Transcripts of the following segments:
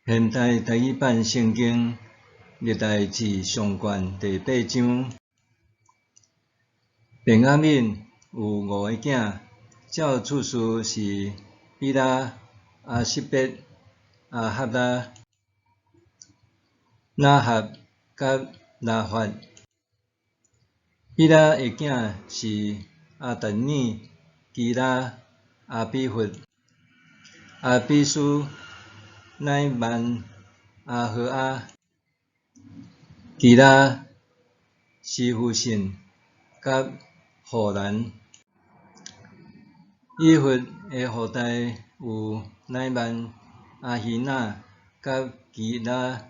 现代台语版圣经历代志上卷第八章。便雅悯有五个囝，照次序是比拉、亚实别、亚哈拉、拿合佮拉法。比拉的囝是亚但耳、基拉、亚比弗、亚比书、乃曼、亚何阿、基拉、示弗信佮户兰。以弗的后代有乃曼、亚希纳佮基拉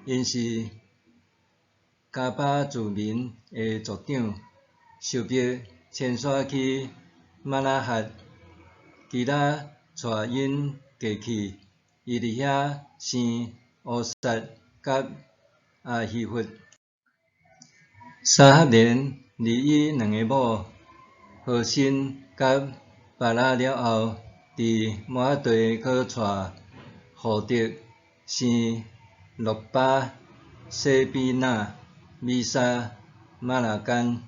，𪜶是迦巴住民的族长，受迫迁徙去玛拿哈。基拉带𪜶过去，伊伫遐生乌撒佮亚希弗。沙合连离伊两个某何新佮巴拉了后，伫摩押地阁娶户得，生洛巴、洗比那、米沙、玛拿干、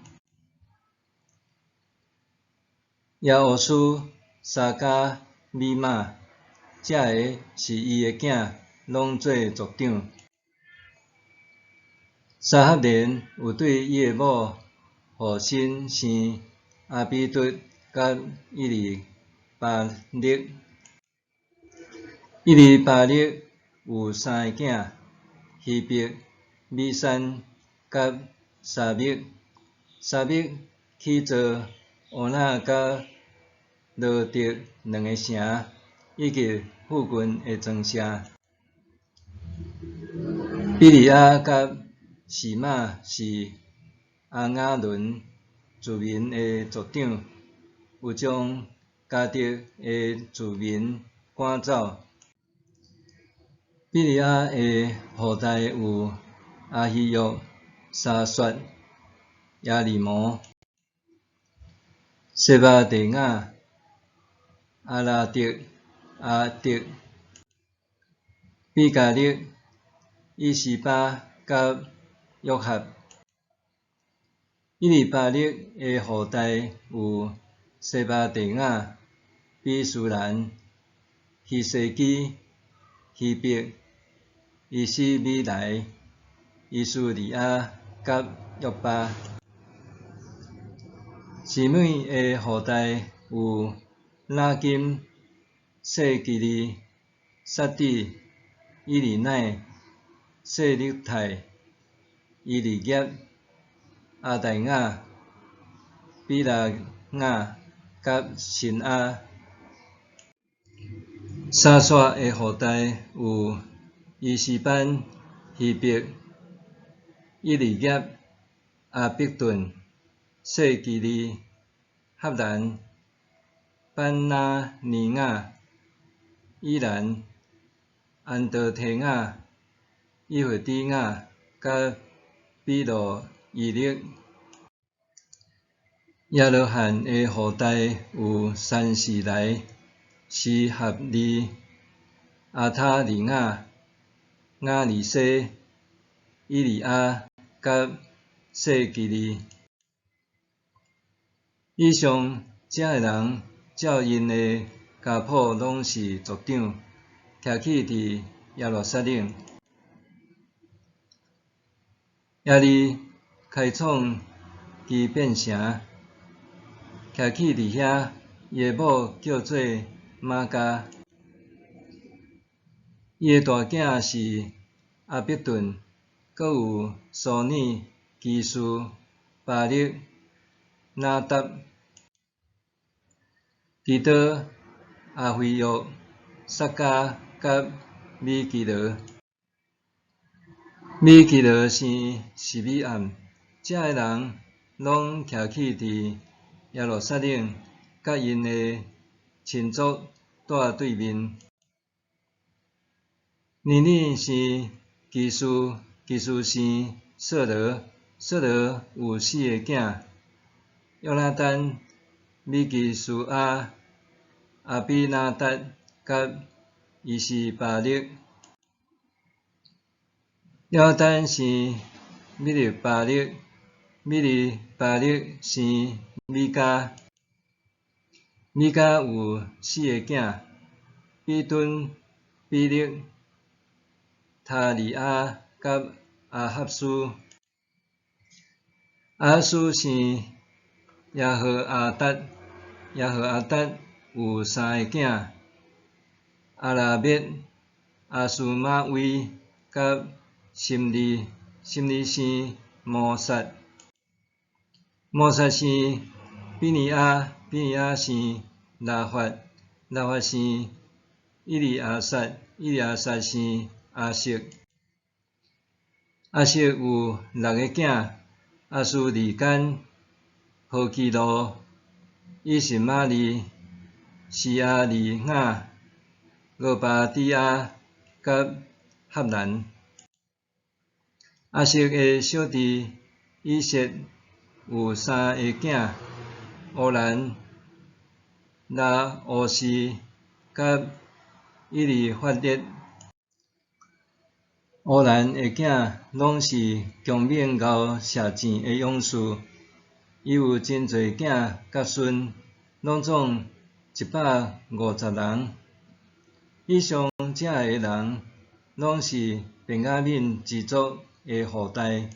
耶乌斯、沙迦、米玛，这个是伊的囝，拢做族长。沙合连有对伊的某户新生亚比卒佮以利巴勒。以利巴勒有三个囝：希伯、米珊佮沙密。沙密起造乌那佮罗得两个城，以及附近的庄舍。比利亚佮示玛是亚雅仑住民的族长，有将迦特的住民赶走。比利亚的后代有亚希约、沙刷、耶利摩、洗巴地雅、亚拉得、亚得、比迦勒、以斯巴佮约合。以利巴勒的后代有洗巴地雅、比书兰、希西基、希伯、伊斯米莱、伊斯利亚佮约巴。示每的后代有拉金、细基利、撒底、以利乃、细勒泰、以利业、亚大雅、比拉雅佮新亚。沙刷的后代有伊斯班、希伯、以利业、亚比顿、细基利、哈兰、班拿尼雅、以兰、安多提雅、以弗底雅佮比罗伊勒。耶罗罕的后代有珊示来、施合利、亚他利雅、雅利西、以利亚佮细基利。以上遮个人照𪜶的家谱拢是族长，徛起伫耶路撒冷。耶利开创基遍城，徛起伫遐，伊的某叫做玛迦。伊的大囝是亚比顿，阁有苏尔、基书、巴勒、拿答、基多、亚非约、撒迦佮米基罗。米基罗生示美暗，遮个人拢徛起伫耶路撒冷，佮𪜶的亲族蹛对面。尼珥生基书，基书生扫罗，扫罗有四个囝：约拿单、米基书亚、亚比拿达佮伊施巴勒。了單生米利巴勒，米利巴勒生米迦，米迦有四个囝：比敦、比勒、他利亞佮亞哈斯。亞哈斯生耶何阿達，耶何阿達有三个囝：亞拉篾、亞斯瑪威佮心利，心利生摩撒，摩撒生比尼亞，比尼亞生拉法，拉法生以利亞撒，以利亞撒生亞悉，亞悉有六个囝：亞斯利干、波基魯、以實瑪利、示亞利雅、俄巴底亞佮哈蘭。亞悉的小弟以設有三个囝：烏蘭、拉烏斯佮以利法列。烏蘭的囝攏是強猛𠢕射箭的勇士，伊有真濟囝佮孫，攏總150人。以上遮个人攏是便雅憫支族的後代。